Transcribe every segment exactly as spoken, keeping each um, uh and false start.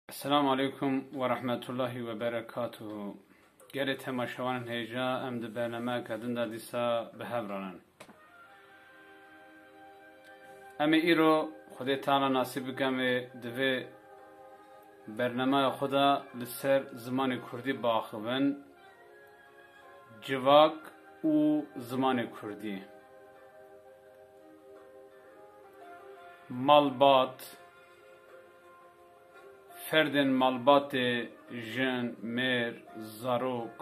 Esselamu aleykum ve rahmetullahi ve berekatuhu. Gelê temaşevanên hêja, em di bernameyeke din de dîsa bi hev re ne. Em ê îro Xwedê Teala nasîb bike, em ê di vê bernameya xwe de li ser zimanê kurdî biaxivin, civak û zimanê kurdî. Malbat, ferdên malbatê, jin, mêr, zarok,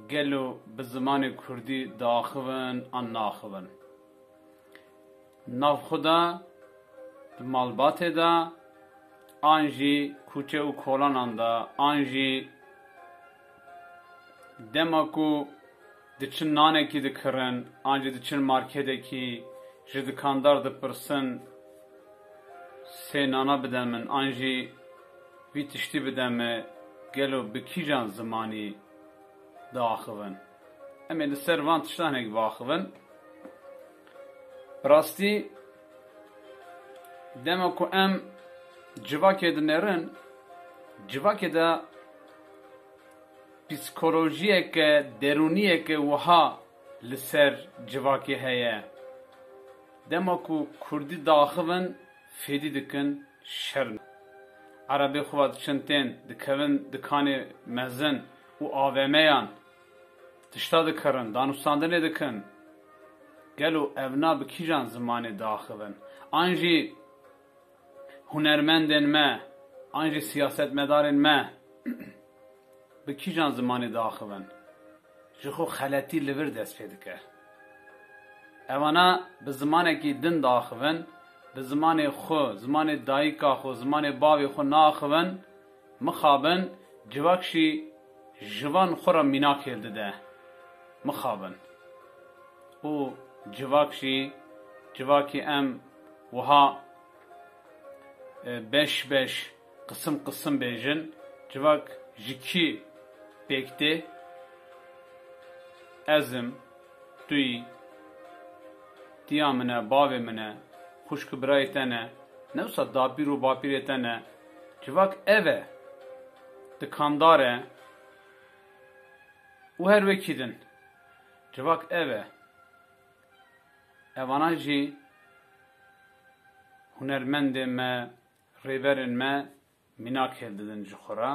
gelo bi zimanê kurdî diaxivin an naxivin? Nav xwe de, di malbatê de, an jî kuçe û kolanan de, an jî dema ku diçin nanekî dikirin, an jî diçin marketekî, ji dikandar dipirsin, "Sê nana bide min", an jî "Vî tiştî bide min", gelo bi kîjan zimanî diaxivin? Em ê li ser van tiştan hinek biaxivin. Bi rastî, dema ku em civakê dinêrin, civakê de psîkolojiyeke, derûniyeke wiha li ser civakê heye. Dema ku kurdî diaxivin, fêdî dikin, şer in. Erebê xwe ve diçin tên, dikevin dikanê mezin û A V M'yan, tişta dikirin, danûstandinê dikin. Gelo evna bi kîjan zimanê diaxivin? An jî hunermendên me, an jî siyasetmedarên me bi kîjan zimanê diaxivin? Ji xwe xeletî li vir dest pê dike. Evana bi zimanekî din diaxivin, bi zimanê xwe, zimanê dayika xwe, zimanê bavê xwe naaxivin, mixabin, civak jî ji van xwe re mînak hêl dide. Mixabin. Û civak jî, civakî em wiha, e, beş beş, qisim qisim bêjin, civak ji kî pêk tê? Ez im, tu yî, diya min e, bavê min e, xwişk û birayê te ne, ne wisa dapîr û bapîrê te ne. Civak ev e, dikandar e û her wekî din. Civak ev e. Evana jî hunermendên me, rêberên me mînak hêl didin ji xwe re,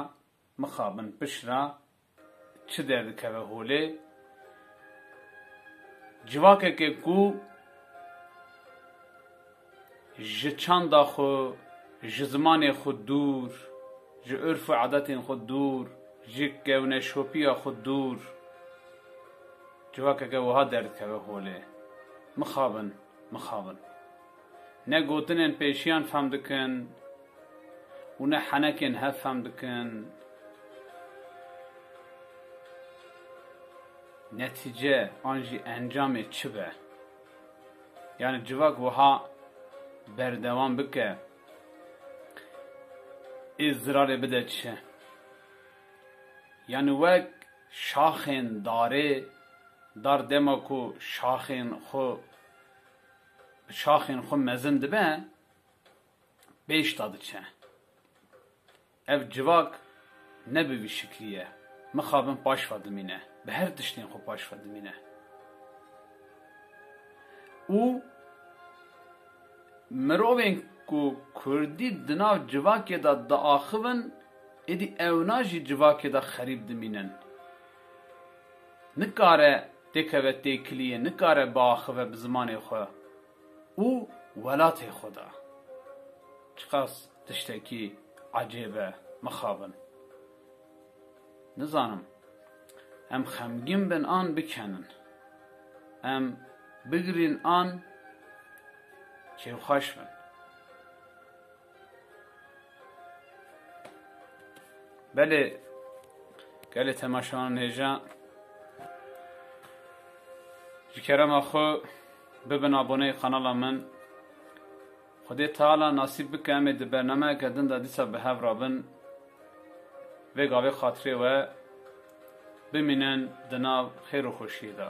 mixabin pişt re çi derdikeve holê. Civakeke ku ji çanda xwe, ji zimanê xwe dûr, ji urf û adetên xwe dûr, ji kewneşopiya xwe dûr, civakeke wiha derdikeve holê. Mixabin, mixabin. Ne gotinên pêşiyan fehm dikin û ne henekên hev fehm dikin. Netîce an jî encamê çi be? Yani civak wiha berdewam bike, ê zirarê bide çi? Yani wek şaxên darê, dar dema ku şaxên xwe, bi şaxên xwe mezin dibe, pêş de diçe. Ev civak ne bi vî şiklî ye. Mixabin paş ve dimîne. Bi her tiştên xwe paş ve dimîne. Û mirovên ku kurdî di nav civakê de diaxivin, êdî ewna jî civakê de xerîb dimînin. Nikare têkeve têkiliyê, nikare biaxive bi zimanê xwe û welatê xwe de. Çiqas tiştekî ecêb e, mixabin. Nizanim, em xemgîn bin an bikenin, em bigirîn an kêfxweş bin. Belê, gelê temaşevanên hêja, ji kerema xwe bibin aboneyê kanala min. Xwedê Teala nasîb bike, em ê di bernameyeke din de dîsa bi hev re bin. Vê gavê xatirê we bimînin di nav xêr û xweşiyê de.